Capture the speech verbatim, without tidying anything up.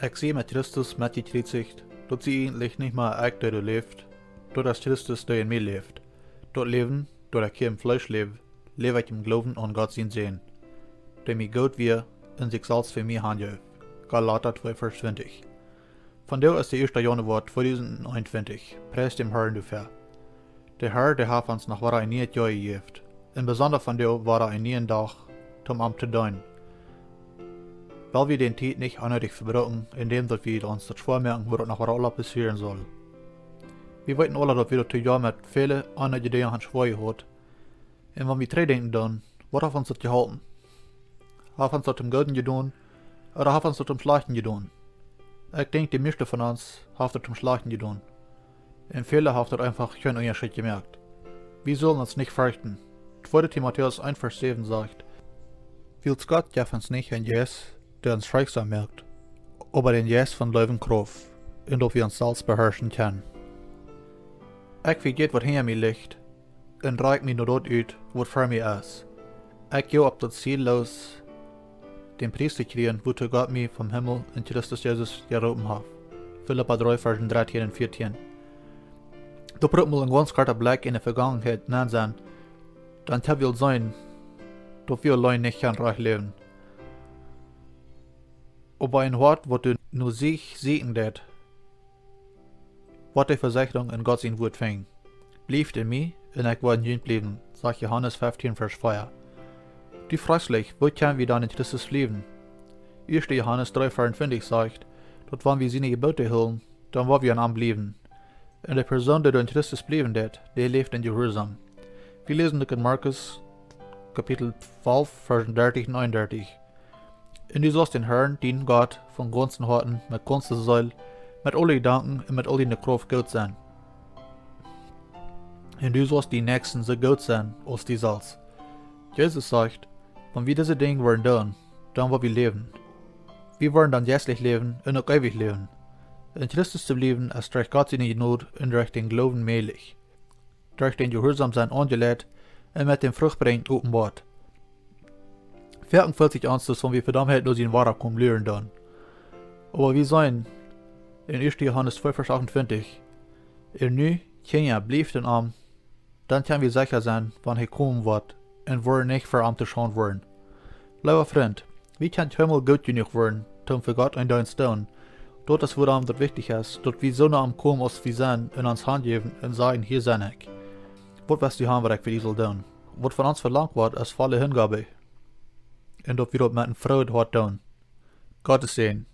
Ekj sie met Christus metjekjriezicht, daut sie eejentlich nich mea ekj, dee doa läft, daut es Christus, dee en mie läft. Daut Läwen, daut ekj hia em Fleesch läw, läw ekj em Gloowen aun Gott sienen Sän, dee mie goot wia un sikj selfst fa mie hanjeef. Galata twee Varsch twintich. Vondoag es de ieeschte Januoa tweedusent eenuntwintich. Pries däm Harn doafäa. De Har, dee haft ons noch wada een nieet Joa jejäft. Un besonda vondoag wada een nieen Dach, om am to deenen. Well wie dän Tiet nich onneedich vebruken, endäm daut wie ons daut schwoa moaken, waut noch wada aules passieren saul. Wie weeten aula, daut wie daut Joa met väle onneedje Dinja han schwoa jehaut. Un wan wie trigjdenkjen dan, waut haft ons daut jeholpen? Haft ons daut tom Gooden jedonen, ooda haft ons daut tom Schlajchten jedonen? Ekj denkj, de mieeschte von ons haft daut tom Schlajchten jedonen. Un väle haft daut eefach kjeen Unjascheet jemoakt. Wie sellen ons nich ferchten. Tweede Timotäus eent Varsch säwen sajcht: Wiels Gott jeft ons nich een Jeist, dee ons schrakjsom moakt, oba dän Jeist von Leew un Krauft, un daut wie ons selfst beharschen kjennen. Ekj vejät, waut hinja mie licht, un rakj mie no daut ut, waut ver mie es. Ekj go opp daut Ziel loos, dän Pries to kjrieen, wuatoo Gott mie vom Himmel en Christus Jesus jeroopen haft. Filippa dree, Varsch dartieen un vieetieen. Doa brukt mol een gaunz korta Blekj enne Vegangenheit nenn sennen, dan kjenn wie seenen, daut wie auleen nich kjennen rajcht läwen. Oba een Hoat, waut doa no Sieg sieekjen deit, woat de Vesechrunk en Gott sien Wuat finjen. Blieft en mie, un ekj woa en junt bliewen, sajcht Johanes feftieen, Varsch vea. Du froagst veleicht, woo kjenn wie dan en Christus bliewen? Ieeschte Johanes dree Varsch veeauntwintich sajcht, daut wan wie siene Jebote hoolen, dan woa wie en am bliewen. Un de Persoon, dee en Christus bliewen deit, dee läft en Jehuarsaum. Wie läsen uk en Markus, Kapitel twalf, Varsch dartich un eenundartich. Un du saust dän Harn, dienen Gott, von gaunzem Hoaten, met gaunze Seel, met aule Jedanken un met aul diene Krauft goot sennen. Un du saust dienen Näakjsten soo goot sennen aus die selfst. Jesus sajcht, wan wie dise Dinja woaren doonen, dan woa wie läwen. Wie woaren dan jeistlich läwen un uk eewich läwen. En Christus to bliewen es derch Gott siene Jnod un derch dän Gloowen mäajlich. Derch dän Jehuarsaum sennen aunjeleit un met däm Frucht brinjen openboat. Foaken felt sikj ons daut, wan wie Vedaumtheit no sien Wadakomen luaren doonen. Oba wie seenen en ieeschte Johanes twee Varsch achtuntwintich: Un nu, Kjinja, blieft en am, dan kjenn wie secha sennen, wan hee komen woat, un woaren nich ver am to schaund woaren. Leewa Frint, wie kjennen kjeenmol goot jenuach woaren, om fa Gott een Deenst to doonen. Daut es wuarom daut wichtich es, daut wie soo no am komen aus wie sent un ons hanjäwen un sajen: Hia sie ekj. Waut west du han, waut ekj fa die saul doonen? Waut von ons velangt woat, es volle Hingow. Un daut wie daut met een frooet Hoat doonen. Gott sien Sän.